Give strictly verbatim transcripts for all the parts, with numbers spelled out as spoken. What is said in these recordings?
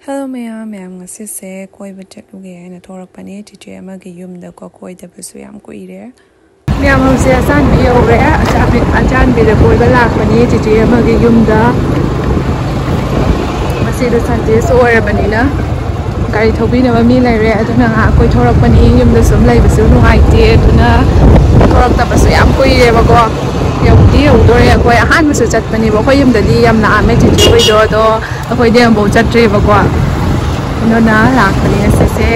Hello ꯃꯌꯥꯝ, ꯃꯌꯥꯝ ꯉꯁꯤꯁꯦ ꯀꯣꯏꯕ ꯆꯠꯂꯨꯒꯦ ꯍꯥꯏꯅ ꯊꯣꯛꯂꯛꯄꯅꯦ꯫ ꯆꯤꯆꯦ ꯑꯃꯒꯤ ꯌꯨꯝꯗꯀꯣ, ꯀꯣꯏꯗꯕꯁꯨ ꯌꯥꯝ ꯀꯨꯏꯔꯦ꯫ ꯃꯌꯥꯝ ꯍꯧꯖꯤꯛ ꯑꯆꯥꯟꯕꯤ ꯌꯧꯔꯦ꯫ ꯑꯆꯥꯟꯕꯤ, ꯑꯆꯥꯟꯕꯤꯗ ꯀꯣꯏꯕ ꯂꯥꯛꯄꯅꯦ ꯆꯤꯆꯦ ꯑꯃꯒꯤ ꯌꯨꯝꯗ꯫ ꯉꯁꯤꯗꯣ Sundayꯁꯨ ꯑꯣꯏꯔꯕꯅꯤꯅ ꯒꯥꯔꯤ ꯊꯧꯕꯤꯅꯕ ꯃꯤ ꯂꯩꯔꯦ, ꯑꯗꯨꯅ ꯉꯥꯏꯍꯥꯛ ꯀꯣꯏꯊꯣꯔꯛꯄꯅꯤ꯫ ꯌꯨꯝꯗ ꯁꯨꯝ ꯂꯩꯕꯁꯨ ꯅꯨꯡꯉꯥꯏꯇꯦ, ꯑꯗꯨꯅ ꯊꯣꯔꯛꯇꯕꯁꯨ ꯌꯥꯝ ꯀꯨꯏꯔꯦꯕꯀꯣ꯫ ꯌꯧꯗꯤ ꯌꯧꯗꯣꯔꯦ꯫ ꯑꯩꯈꯣꯏ ꯑꯍꯥꯟꯕꯁꯨ ꯆꯠꯄꯅꯦꯕ꯫ ꯑꯩꯈꯣꯏ ꯌꯨꯝꯗꯗꯤ ꯌꯥꯝ ꯂꯥꯛꯑꯝꯃꯦ ꯆꯤꯆꯦ ꯍꯣꯏꯗꯣ, ꯑꯗꯣ ꯑꯩꯈꯣꯏꯗꯤ ꯑꯃꯨꯛꯐꯥꯎ ꯆꯠꯇ꯭ꯔꯤꯕꯀꯣ꯫ ꯑꯗꯨꯅ ꯂꯥꯛꯄꯅꯦ ꯉꯁꯤꯁꯦ꯫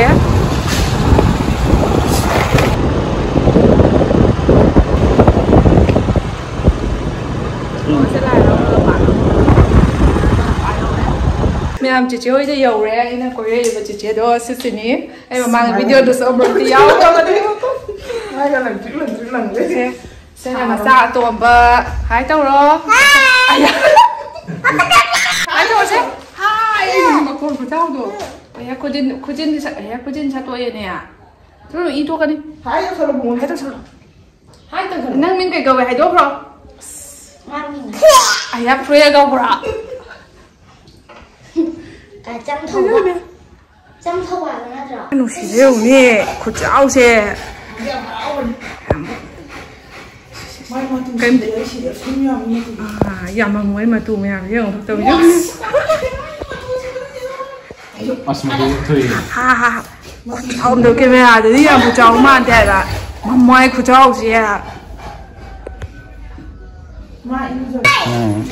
ꯃꯌꯥꯝ, ꯆꯤꯆꯦ ꯍꯣꯏꯗ ꯌꯧꯔꯦ꯫ ꯑꯩꯅ ꯀꯣꯏꯔꯛꯏꯕ ꯆꯤꯆꯦꯗꯣ ꯁꯤꯁꯤꯅꯤ꯫ ꯑꯩ ꯃꯃꯥꯡ videoꯗꯁꯨ ꯑꯃꯨꯔꯛꯇꯤ ꯌꯥꯎꯈ꯭ꯔꯕꯅꯦ꯫ ꯃꯥꯏꯒ ꯂꯪꯇ꯭ꯔꯤꯛ ꯂꯪꯇ꯭ꯔꯤꯛ ꯂꯪꯒꯩ꯫ ꯁꯦ, ꯁꯤꯅ ꯃꯆꯥ ꯑꯇꯣꯝꯕ꯫ Hi ꯇꯧꯔꯣ꯫ ꯑꯌꯥ꯫ Hi ꯇꯧꯔꯣꯁꯦ꯫ Hi꯫ ꯃꯈꯣꯟ ꯈꯨꯆꯥꯎꯗꯣ꯫ ꯑꯌꯥ, ꯈꯨꯖꯤꯟ, ꯈꯨꯖꯤꯟꯗꯤ ꯁꯠ-, ꯑꯌꯥ, ꯈꯨꯖꯤꯟ ꯁꯠꯇꯣꯛꯑꯦꯅꯦ꯫ ꯊꯨꯔꯨ, ꯏ ꯊꯣꯛꯀꯅꯤ꯫ Hi ꯇꯧꯁꯜꯂꯣ, ꯃꯉꯣꯟꯗ꯫ Hi ꯇꯧꯁꯜꯂꯣ꯫ Hi ꯇꯧꯁꯜꯂꯣ꯫ ꯅꯪ ꯃꯤꯡ ꯀꯩ ꯀꯧꯋꯦ ꯍꯥꯏꯗꯣꯛꯈ꯭ꯔꯣ꯫ ꯃꯥ ꯃꯤꯡ ꯑꯌꯥ, ꯐ꯭ꯔꯦꯌꯥ ꯀꯧꯕ꯭ꯔꯥ? ꯆꯝꯊꯧꯕ꯫ ꯆꯝꯊꯧꯕ ꯍꯥꯏꯕ ꯅꯠꯇ꯭ꯔꯣ? ꯅꯨꯡꯁꯤꯕ ꯌꯦꯡꯉꯨꯅꯦ, ꯈꯨꯆꯥꯎꯁꯦ꯫ ꯌꯥꯝ ꯍꯔꯥꯎꯕꯅꯤ꯫ ꯃꯥꯏ ꯃꯇꯨ ꯀꯩꯝ ꯁꯤꯗ, ꯁꯤꯗ ꯁꯨꯝ ꯌꯥꯝꯃꯤ ꯃꯇꯨ꯫ ꯑꯥ, ꯌꯥꯝꯃꯝꯃꯣꯏ ꯃꯇꯨ ꯃꯌꯥꯝꯁꯦ ꯌꯦꯡꯉꯨ ꯇꯧꯔꯤꯁꯦ꯫ ꯑꯁ, ꯃꯇꯨ ꯊꯣꯛꯏ꯫ ꯍꯥ, ꯍꯥ, ꯍꯥ꯫ ꯈꯨꯆꯥꯎꯗꯣ ꯀꯦꯃꯦꯔꯥꯗꯗꯤ ꯌꯥꯝ ꯈꯨꯆꯥꯎ ꯃꯥꯟꯗꯦ ꯍꯥꯏꯕ꯫ ꯃꯃꯥꯏ ꯈꯨꯆꯥꯎꯁꯦ꯫ ꯃꯥ ꯏꯔꯨꯖ-, ꯎꯝ꯫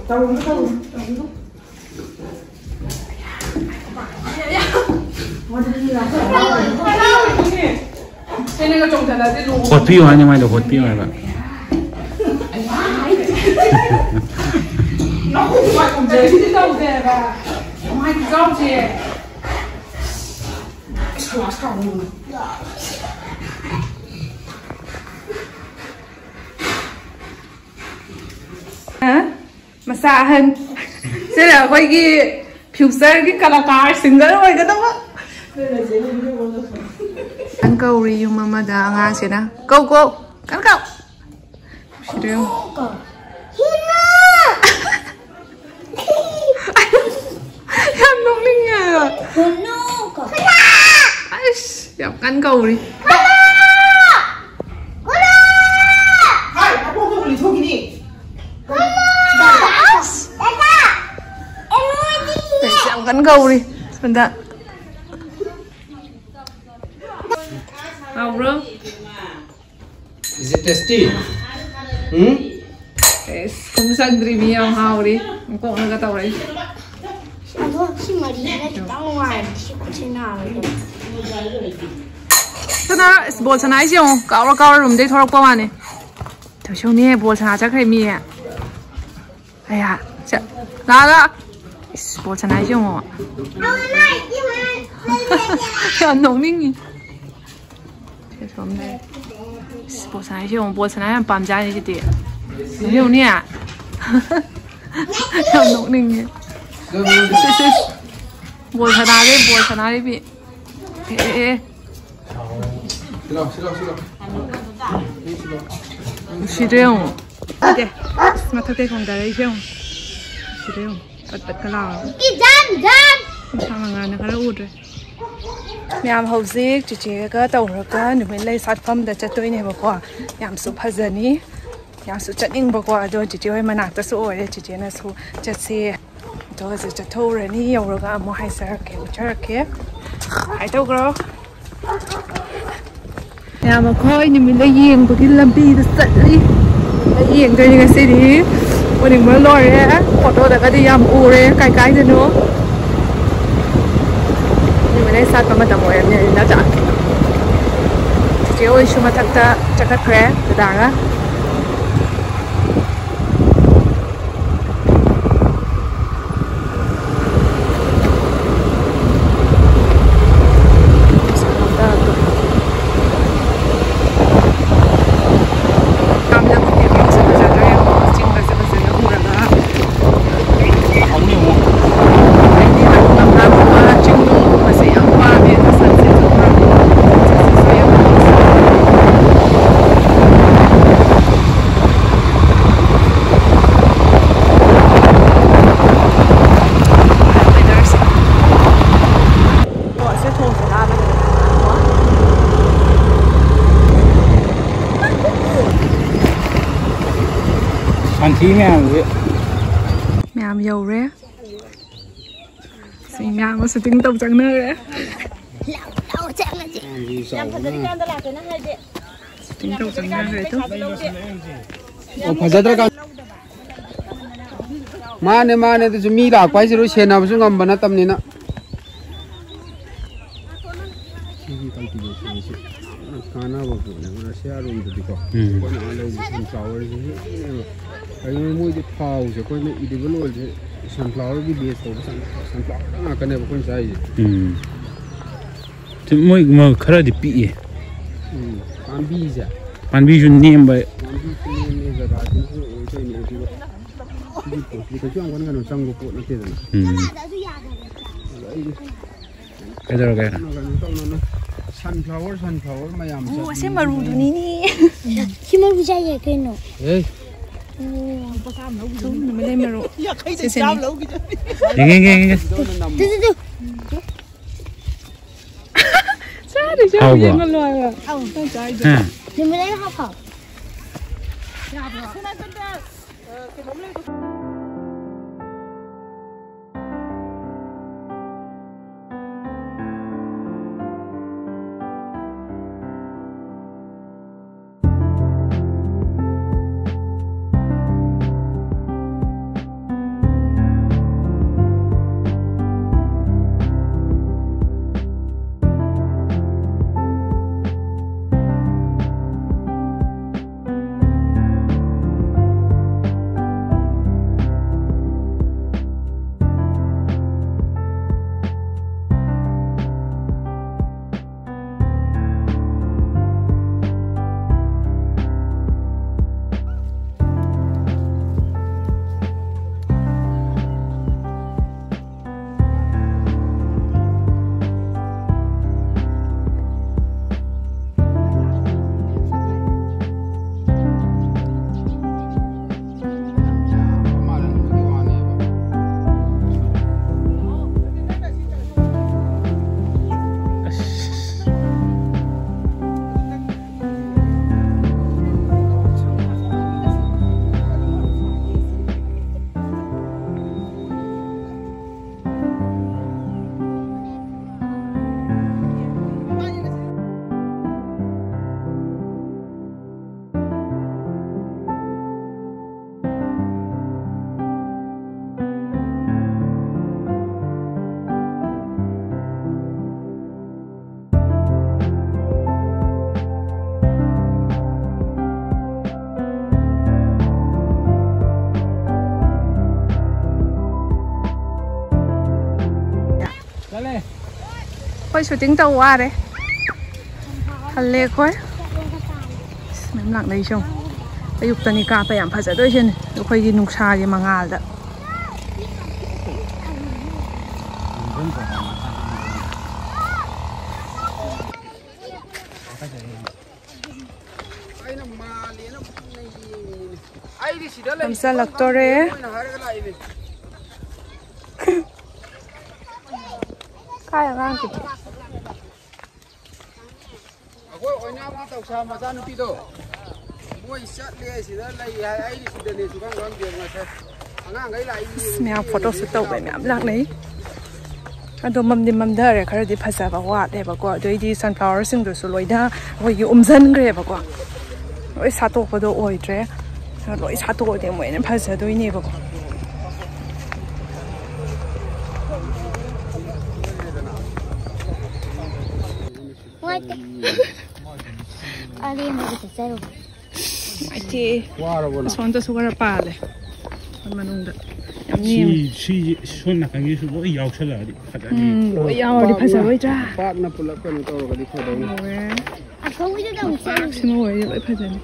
ꯇꯧꯔꯨꯅꯨ, ꯇꯧꯔꯨꯅꯨ, ꯇꯧꯔꯨꯅꯨ꯫ ꯃꯗꯨꯗꯤ ꯌꯥꯝ ꯍꯣꯠꯄꯤꯌꯨ ꯍꯥꯏꯅꯤ ꯃꯥꯏꯗꯣ, ꯍꯣꯠꯄꯤꯌꯨ ꯍꯥꯏꯕ꯫ ꯅꯈꯣꯡ ꯃꯥꯏ ꯎꯝꯖꯔꯤꯗꯤ ꯇꯧꯗꯦ ꯍꯥꯏꯕ꯫ ꯃꯥꯏ ꯈꯨꯆꯥꯎꯁꯦ꯫ ꯍꯥ? ꯃꯆꯥ ꯑꯍꯟ꯫ ꯁꯤꯅ ꯑꯩꯈꯣꯏꯒꯤ futureꯒꯤ ꯀꯂꯥꯀꯥꯔ, singer ꯑꯣꯏꯒꯗꯕ꯫ ꯀꯟ ꯀꯧꯔꯤ ꯌꯨꯝ ꯑꯃꯗ ꯑꯉꯥꯡꯁꯤꯅ꯫ ꯀꯧ, ꯀꯧ꯫ ꯀꯟ ꯀꯧ꯫ ꯁꯤꯗ ꯌꯦꯡꯉꯨ꯫ ꯀꯧꯔꯤ꯫ ꯌꯥꯝ ꯀꯟꯅ ꯀꯧꯔꯤ ꯁꯣꯝꯗ꯫ ꯍꯥꯎꯕ꯭ꯔꯣ? Is it tasty? Hmm? ꯑꯦꯁ, ꯈꯨꯝ ꯆꯪꯗ꯭ꯔꯤ ꯃꯤ ꯌꯥꯝ ꯍꯥꯎꯔꯤ꯫ ꯃꯀꯣꯛꯅꯒ ꯇꯧꯔꯛꯏ꯫ ꯑꯗꯣ ꯁꯤ ꯃꯔꯤꯁꯤꯅ ꯈꯤꯇꯪ ꯅꯨꯡꯉꯥꯏꯔꯗꯤ ꯁꯤ ꯈꯨꯠꯁꯤ ꯅꯥꯔꯣꯏꯗꯕ꯫ ꯁꯅꯥ, ꯑꯁ, ꯕꯣꯜ ꯁꯅꯥ ꯍꯥꯏꯁꯦ ꯌꯦꯡꯉꯣ꯫ ꯀꯥꯎꯔ ꯀꯥꯎꯔ ꯔꯨꯝꯗꯩ ꯊꯣꯔꯛꯄ ꯋꯥꯅꯤ꯫ ꯊꯣꯏꯁꯧꯅꯦ, ꯕꯣꯜ ꯁꯅꯥ ꯆꯠꯈ꯭ꯔꯦ ꯃꯤ꯫ ꯑꯌꯥ, ꯆꯠ-, ꯂꯥꯛꯑꯒ꯫ ꯏꯁ, ꯕꯣꯜ ꯁꯅꯥ ꯍꯥꯏꯁꯦ ꯌꯦꯡꯉꯣ꯫ ꯌꯥꯝ ꯅꯣꯛꯅꯤꯡꯉꯤ꯫ ꯁꯤ ꯁꯣꯝꯗ꯫ ꯏꯁ, ꯕꯣꯜ ꯁꯅꯥ ꯍꯥꯏꯁꯦ ꯌꯦꯡꯉꯣ, ꯕꯣꯜ ꯁꯅꯥ ꯌꯥꯝ ꯄꯥꯝꯖꯥꯠꯅꯤ ꯁꯤꯗꯤ꯫ ꯌꯦꯡꯉꯨꯅꯦ꯫ ꯌꯥꯝ ꯅꯣꯛꯅꯤꯡꯉꯦ꯫ ꯏꯁ, ꯏꯁ, ꯏꯁ꯫ ꯕꯣꯜ ꯁꯅꯥꯔꯦ, ꯕꯣꯜ ꯁꯅꯥꯔꯦ ꯃꯤ꯫ ꯑꯦ, ꯑꯦ, ꯑꯦ꯫ ꯁꯤꯗ ꯌꯦꯡꯉꯣ꯫ ꯅꯠꯇꯦ꯫ ꯑꯁ, ꯃꯊꯛꯇꯩ ꯈꯣꯡꯗꯥꯔꯛꯏꯁꯦ ꯌꯦꯡꯉꯣ꯫ ꯁꯤꯗ ꯌꯦꯡꯉꯣ꯫ ꯄꯠ ꯄꯠꯀ ꯂꯥꯎꯔꯒ꯫ ꯅꯨꯡꯁꯥ ꯃꯉꯥꯜꯅ ꯈꯔ ꯎꯗ꯭ꯔꯦ꯫ ꯃꯌꯥꯝ ꯍꯧꯖꯤꯛ ꯆꯤꯆꯦꯒ ꯇꯧꯔꯒ ꯅꯨꯃꯤꯠ ꯂꯩ ꯁꯥꯠꯐꯝꯗ ꯆꯠꯇꯣꯏꯅꯦꯕꯀꯣ꯫ ꯌꯥꯝꯁꯨ ꯐꯖꯅꯤ꯫ ꯌꯥꯝꯁꯨ ꯆꯠꯅꯤꯡꯕꯀꯣ꯫ ꯑꯗꯣ ꯆꯤꯆꯦ ꯍꯣꯏ ꯃꯅꯥꯛꯇꯁꯨ ꯑꯣꯏꯔꯦ꯫ ꯆꯤꯆꯦꯅꯁꯨ ꯆꯠꯁꯤ꯫ ꯑꯗꯣ ꯍꯧꯖꯤꯛ ꯆꯠꯊꯣꯛꯎꯔꯅꯤ꯫ ꯌꯧꯔꯒ ꯑꯃꯨꯛ ꯍꯥꯏꯖꯔꯛꯀꯦ, ꯎꯠꯆꯔꯛꯀꯦ꯫ ꯍꯥꯏ ꯇꯧꯈ꯭ꯔꯣ꯫ ꯃꯌꯥꯝ ꯑꯩꯈꯣꯏ ꯅꯨꯃꯤꯠ ꯂꯩ ꯌꯦꯡꯕꯒꯤ ꯂꯝꯕꯤꯗ ꯆꯠꯂꯤ꯫ ꯅꯨꯃꯤꯠ ꯂꯩ ꯌꯦꯡꯗꯣꯏꯅꯤ ꯉꯁꯤꯗꯤ꯫ ꯎꯅꯤꯡꯕ ꯂꯣꯏꯔꯦ꯫ ꯐꯣꯇꯣꯗꯒꯗꯤ ꯌꯥꯝ ꯎꯔꯦ ꯀꯥꯏ ꯀꯥꯏꯗꯅꯣ꯫ ꯅꯨꯃꯤꯠ ꯂꯩ ꯁꯥꯠꯄ ꯃꯇꯝ ꯑꯣꯏꯔꯝꯅꯤ ꯅꯠꯇ꯭ꯔꯥ? ꯆꯤꯆꯦ ꯍꯣꯏꯁꯨ ꯃꯊꯛꯇ ꯆꯠꯈꯠꯈ꯭ꯔꯦ ꯗꯗꯥꯒ꯫ ꯌꯥꯝꯅ ꯈꯨꯗꯤꯡꯃꯛꯁꯦ ꯐꯖꯗ꯭ꯔꯥ ꯌꯦꯡꯉꯣ, ꯆꯤꯡꯒꯁꯦ ꯐꯖꯅ ꯎꯔꯒ꯫ ꯑꯩꯗꯤ ꯂꯝꯄꯥꯛꯀꯨꯝꯕ ꯆꯤꯡ ꯅꯨꯡꯒꯨꯝꯕꯁꯦ ꯌꯥꯝ ꯄꯥꯝꯃꯦ꯫ ꯑꯗꯣ sunsetꯁꯨ ꯎꯔꯛꯄ, sunsetꯁꯤꯁꯨ ꯌꯥꯝ ꯐꯖꯩ꯫ ꯁꯟꯊꯤ ꯃꯌꯥꯝꯁꯦ꯫ ꯃꯌꯥꯝ ꯌꯧꯔꯦ꯫ ꯁꯤ ꯉꯥꯡꯕ ꯁꯨꯇꯤꯡ ꯇꯧ ꯆꯪꯅꯔꯦ꯫ ꯌꯥꯝ ꯐꯖꯔꯤꯀꯥꯟꯗ ꯂꯥꯛꯀꯦꯅ ꯍꯥꯏꯗꯤ꯫ ꯁꯨꯇꯤꯡ ꯇꯧ ꯆꯪꯅꯔꯦ ꯑꯗꯨ꯫ ꯑꯣ, ꯐꯖꯗ꯭ꯔꯀꯥꯟ-, ꯃꯥꯅꯦ, ꯃꯥꯅꯦ, ꯑꯗꯨꯁꯨ ꯃꯤ ꯂꯥꯛꯄ ꯍꯥꯏꯁꯦ ꯂꯣꯏ ꯁꯦꯟꯅꯕꯁꯨ ꯉꯝꯕ ꯅꯠꯇꯕꯅꯤꯅ꯫ ꯁꯤꯒꯤ ꯀꯜꯇꯤꯚꯦꯁꯟꯁꯤ ꯌꯥꯝꯅ ꯀꯥꯟꯅꯕ ꯄꯣꯠꯅꯦꯕ ꯔꯁꯤꯌꯥꯔꯣꯝꯗꯗꯤꯀꯣ꯫ ꯎꯝ꯫ ꯑꯩꯈꯣꯏꯅ ꯑꯥ ꯂꯩꯔꯤꯁꯦ ꯁꯟꯐ꯭ꯂꯥꯋꯔꯁꯤ ꯍꯦꯟꯅ ꯀꯩꯅꯣ ꯃꯣꯏꯗꯤ ꯊꯥꯎꯁꯦ ꯑꯩꯈꯣꯏꯅ ꯏꯗꯤꯕꯜ ꯑꯣꯏꯜꯁꯦ ꯁꯟꯐ꯭ꯂꯥꯋꯔꯒꯤ ꯕꯦꯁ ꯇꯧꯕ ꯁꯟ-, ꯁꯟꯐ꯭ꯂꯥꯋꯔ ꯉꯥꯛꯇꯅꯦꯕ ꯑꯩꯈꯣꯏꯅ ꯆꯥꯏꯁꯦ꯫ ꯎꯝ꯫ ꯁꯤ ꯃꯣꯏ ꯃ-, ꯈꯔꯗꯤ ꯄꯤꯛꯑꯦ꯫ ꯎꯝ꯫ ꯄꯥꯝꯕꯤꯁꯦ꯫ ꯄꯥꯝꯕꯤꯁꯨ ꯅꯦꯝꯕ꯫ ꯄꯥꯝꯕꯤꯁꯨ ꯅꯦꯝꯃꯦ, ꯖꯒꯥꯁꯤꯁꯨ ꯑꯣꯏꯗꯣꯏꯅꯦ, ꯑꯗꯨꯒ ꯁꯤꯒꯤ ꯄꯣꯠꯁꯤꯗꯤ ꯀꯩꯁꯨ ꯌꯥꯝ ꯀꯟꯅ ꯀꯩꯅꯣ ꯆꯪꯕ ꯄꯣꯠ ꯅꯠꯇꯦꯗꯅ꯫ ꯎꯝ꯫ ꯑꯗ ꯑꯩ ꯀꯩꯗꯧꯔꯒꯦ? ꯀꯩꯅꯣ ꯇꯧꯅꯅ ꯁꯟꯐ꯭ꯂꯥꯋꯔ, ꯁꯟꯐ꯭ꯂꯥꯋꯔ ꯃꯌꯥꯝ ꯑꯣ, ꯑꯁꯤ ꯆꯥꯕꯤꯌꯨ꯫ ꯃꯔꯨꯗꯨꯅꯤꯅꯦ꯫ ꯁꯤ ꯃꯔꯨ ꯆꯥꯏꯌꯦ ꯀꯩꯅꯣ? ꯑꯦ꯫ ꯑꯣ꯫ ꯊꯨꯝ, ꯅꯨꯃꯤꯠꯂꯩ ꯃꯔꯨ꯫ ꯁꯤꯁꯤꯅꯤ꯫ ꯌꯦꯡꯒꯦ, ꯌꯦꯡꯒꯦ, ꯌꯦꯡꯒꯦ꯫ Two, two, two. ꯆꯥꯗꯣꯏ ꯆꯥꯕ ꯍꯥꯎꯕ꯭ꯔꯣ? ꯌꯦꯡꯍꯜꯂꯣ ꯍꯥꯏꯕ꯫ ꯅꯪ ꯆꯥꯏꯗꯣ꯫ ꯍꯥ? ꯅꯨꯃꯤꯠꯂꯩ ꯍꯥꯞꯄꯣ꯫ ꯑꯩꯈꯣꯏ ꯁꯨꯇꯤꯡ ꯇꯧ ꯋꯥꯔꯦ꯫ ꯍꯜꯂꯦ ꯑꯩꯈꯣꯏ꯫ ꯑꯁ, ꯃꯌꯥꯝ ꯂꯥꯛꯅꯩꯁꯦ ꯌꯦꯡꯉꯣ꯫ ꯑꯌꯨꯛꯇꯅꯤ ꯀꯥꯞꯄ ꯌꯥꯝ ꯐꯖꯗꯣꯏꯁꯤꯅꯦ ꯑꯩꯈꯣꯏꯒꯤ ꯅꯨꯡꯁꯥꯒꯤ ꯃꯉꯥꯜꯗ꯫ ꯑꯩꯅ ꯃꯥꯜꯂꯦꯅ ꯃꯨꯟꯅ ꯌꯦꯡꯉꯤꯅꯦ꯫ ꯑꯩꯗꯤ ꯁꯤꯗ ꯂꯩ ꯅꯝꯁꯜꯂꯛꯇꯣꯔꯦ꯫ ꯃꯣꯏꯅ ꯍꯥꯏꯔꯒ ꯂꯥꯛꯏꯅꯦ꯫ ꯀꯥꯏ ꯑꯉꯥꯡꯒꯤꯗꯤ? ꯑꯩꯈꯣꯏ ꯑꯣꯏꯅꯥꯝꯒꯤ ꯇꯧꯁꯥ ꯃꯆꯥꯅꯨꯄꯤꯗꯣ, ꯃꯣꯏ ꯆꯠꯂꯦ, ꯁꯤꯗ ꯂꯩ ꯍꯥꯏ꯫ ꯑꯩꯗꯤ ꯁꯤꯗꯅꯦ ꯁꯨꯈꯪ ꯈꯪꯗꯦ꯫ ꯉꯁꯥꯏ ꯑꯉꯥꯡꯈꯩ ꯂꯥꯛꯏ꯫ ꯑꯁ, ꯃꯌꯥꯝ ꯐꯣꯇꯣ ꯁꯨꯠ ꯇꯧꯕꯩ ꯃꯌꯥꯝ ꯂꯥꯛꯅꯩ꯫ ꯑꯗꯣ ꯃꯝꯗꯤ ꯃꯝꯊꯔꯦ, ꯈꯔꯗꯤ ꯐꯖꯕ ꯋꯥꯠꯂꯦꯕꯀꯣ꯫ ꯑꯗꯩꯗꯤ ꯁꯟꯐ꯭ꯂꯥꯋꯔꯁꯤꯡꯗꯨꯁꯨ ꯂꯣꯏꯅ ꯑꯩꯈꯣꯏꯒꯤ ꯎꯝꯁꯤꯟꯈ꯭ꯔꯦꯕꯀꯣ, ꯂꯣꯏ ꯁꯥꯠꯇꯣꯛꯄꯗꯣ ꯑꯣꯏꯗ꯭ꯔꯦ꯫ ꯂꯣꯏ ꯁꯥꯠꯇꯣꯛꯑꯗꯤ ꯑꯃꯨꯛ ꯍꯦꯟꯅ ꯐꯖꯗꯣꯏꯅꯦꯕꯀꯣ꯫ ꯅꯨꯡꯉꯥꯏꯇꯦ꯫ ꯑꯔꯦꯝꯕꯗ ꯆꯠꯆꯔꯨ꯫ ꯅꯨꯡꯉꯥꯏꯇꯦ꯫ ꯋꯥꯔꯕꯣ ꯅꯪ? ꯑꯁꯣꯝꯗꯁꯨ ꯈꯔ ꯄꯥꯜꯂꯦ꯫ ꯃꯅꯨꯡꯗ ꯌꯥꯝ ꯁꯤ, ꯅꯦꯝꯃꯦ꯫ ꯁꯤ, ꯁꯣꯝ ꯅꯥꯀꯟꯒꯤꯁꯨ ꯂꯣꯏ ꯌꯥꯎꯁꯜꯂꯛꯑꯗꯤ ꯐꯖꯅꯤ꯫ ꯎꯝ, ꯂꯣꯏ ꯌꯥꯎꯔꯗꯤ ꯄꯥꯛꯅ, ꯐꯖꯔꯣꯏꯗ꯭ꯔꯥ? ꯄꯥꯛꯅ ꯄꯨꯂꯞ ꯀꯩꯅꯣ ꯇꯧꯔꯒꯗꯤ ꯐꯗꯧꯅꯤ꯫ ꯇꯧꯔꯦ꯫ ꯑꯁꯣꯝꯒꯤꯗꯨꯗ ꯑꯃꯨꯛ ꯆꯠꯂꯨꯁꯤ꯫ ꯄꯥꯛꯁꯤꯃ ꯑꯣꯏꯔꯗꯤ ꯂꯣꯏ ꯐꯖꯅꯤ꯫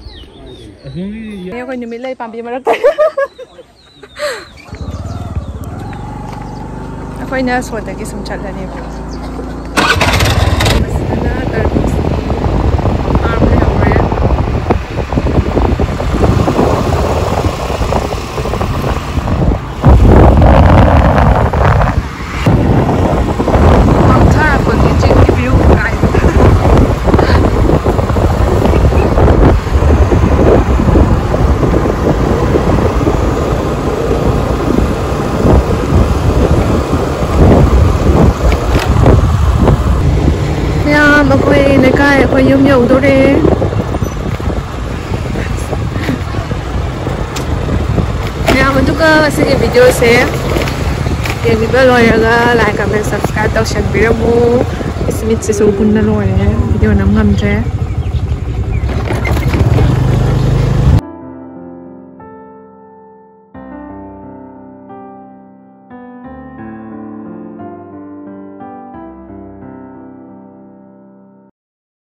ꯑꯁꯣꯝꯒꯤ ꯑꯩꯈꯣꯏ ꯅꯨꯃꯤꯠ ꯂꯩ ꯄꯥꯝꯕꯤ ꯃꯔꯛꯇ꯫ ꯑꯩꯈꯣꯏꯅ ꯁꯣꯗꯒꯤ ꯁꯨꯝ ꯆꯠꯂꯅꯦꯕ꯫ ꯃꯁꯤꯗꯅ ꯇꯔꯕꯨꯖ farm ꯂꯩꯍꯧꯔꯦ꯫ ꯃꯝꯊꯔꯛꯄꯒꯤ ꯆꯤꯡꯒꯤ view ꯀꯥꯏꯗ꯫ ꯃꯌꯥꯝ ꯑꯩꯈꯣꯏ ꯂꯩꯀꯥꯏ, ꯑꯩꯈꯣꯏ ꯌꯨꯝ ꯌꯧꯗꯣꯔꯦ꯫ ꯃꯌꯥꯝ ꯑꯗꯨꯒ ꯉꯁꯤꯒꯤ videoꯁꯦ ꯌꯦꯡꯕꯤꯕ ꯂꯣꯏꯔꯒ like, comment, subscribe ꯇꯧꯁꯟꯕꯤꯔꯝꯃꯨ꯫ ꯏꯁ, ꯃꯤꯠꯁꯤꯁꯨ ꯎꯐꯨꯟꯅ ꯂꯣꯏꯔꯦ, video ꯅꯝ ꯉꯝꯗ꯭ꯔꯦ꯫